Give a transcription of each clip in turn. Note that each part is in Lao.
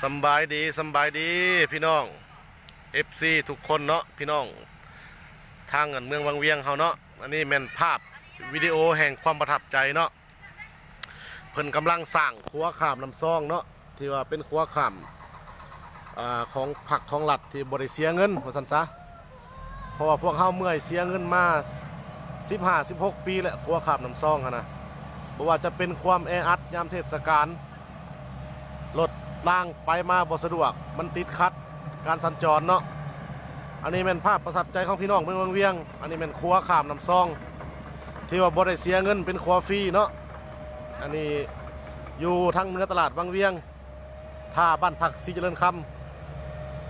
ສຳບາຍດີ ສຳບາຍດີພີ່ນ້ອງ ເອັຟຊີ ທຸກຄົນເນາະ ພີ່ນ້ອງທາງອັນເມືອງວັງວຽງເຮົາເນາະ. ອັນນີ້ແມ່ນພາບວິດີໂອແຫ່ງຄວາມປະທັບໃຈເນາະ ເພິ່ນກຳລັງສ້າງຂົວຂ້າມນ້ຳຊອງເນາະ ທີ່ວ່າເປັນຂົວຂ້າມ ອາ ຂອງພັກຂອງລັດທີ່ບໍ່ໄດ້ເສຍເງິນວ່າຊັ້ນຊະ. ເພາະວ່າພວກເຮົາເມື່ອຍເສຍເງິນມາສິບຫ້າ ສິບຫົກປີແລ້ວ ຂົວຂ້າມນ້ຳຊອງຫັ້ນນະ ບໍ່ວ່າຈະເປັນຄວາມແອອັດຍາມເທດສະການ ລົດລາງໄປມາບໍ່ສະດວກ ມັນຕິດຂັດການສັນຈອນເນາະ. ອັນນີ້ແມ່ນພາບປະທັບໃຈຂອງພີ່ນ້ອງເມືອງວັງວຽງ. ອັນນີ້ແມ່ນຂົວຂ້າມນ້ຳຊອງ ທີ່ວ່າບໍ່ໄດ້ເສຍເງິນ ເປັນຂົວຟຣີເນາະ. ອັນນີ້ຢູ່ທາງເໜືອຕະຫຼາດວັງວຽງ ທ່າບ້ານພັກສີຈະເລີນຄຳ.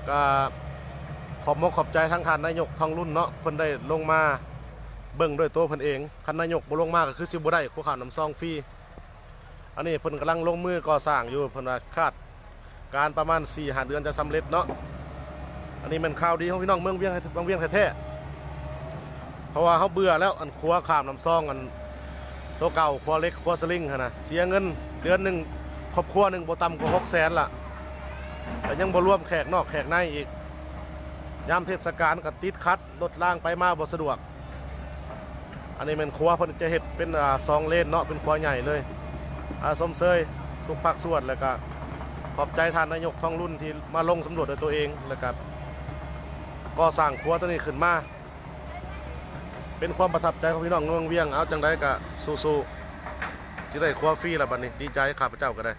ກະຂອບມົກຂອບໃຈທາງທ່ານນາຍົກ ທອງລຸນ ເນາະ ເພິ່ນໄດ້ລົງມາເບິ່ງດ້ວຍໂຕເພິ່ນເອງ. ຄັນນາຍົກບໍ່ລົງມາກໍຄືຊິບໍ່ໄດ້ຂົວຂ້າມນ້ຳຊອງຟຣີ. ອັນນີ້ເພິ່ນກຳລັງລົງມືກໍ່ສ້າງຢູ່ ເພິ່ນວ່າຄາດການປະມານສີ່ຫ້າເດືອນຈະສຳເລັດເນາະ. ອັນນີ້ແມ່ນຂ່າວດີຂອງພີ່ນ້ອງເມືອງວຽງ ວັງວຽງແທ້ໆ ເພາະວ່າເຮົາເບື່ອແລ້ວ ອັນຂົວຂ້າມນ້ຳຊອງ ອັນໂຕເກົ່າ ຂົວເຫຼັກ ຂົວສະລິງຫັ້ນນະ ເສຍເງິນເດືອນໜຶ່ງ ຄອບຄົວໜຶ່ງບໍ່ຕ່ຳກວ່າຫົກແສນລະ ແລະຍັງບໍ່ລວມແຂກນອກແຂກໃນອີກ. ຍາມເທດສະການກໍຕິດຂັດ ລົດລາງໄປມາບໍ່ສະດວກ. ອັນນີ້ແມ່ນຂົວເພິ່ນຈະເຮັດເປັນ ອາ ສອງເລນເນາະ ເປັນຂົວໃຫຍ່ເລີຍ. ອາ ຊົມເຊີຍທຸກພາກສ່ວນ ແລ້ວກະຂອບໃຈທ່ານນາຍົກ ທອງລຸນ ທີ່ມາລົງສຳຫຼວດດ້ວຍຕົວເອງ ແລ້ວກະກໍ່ສ້າງຂົວຕົວນີ້ຂຶ້ນມາ. ເປັນຄວາມປະທັບໃຈຂອງພີ່ນ້ອງເມືອງວຽງ. ເອົາ ຈັ່ງໃດກະສູ້ໆ ຊິໄດ້ຂົວຟຣີລະບັດນີ້ ດີໃຈຂ້າພະເຈົ້າກໍໄດ້.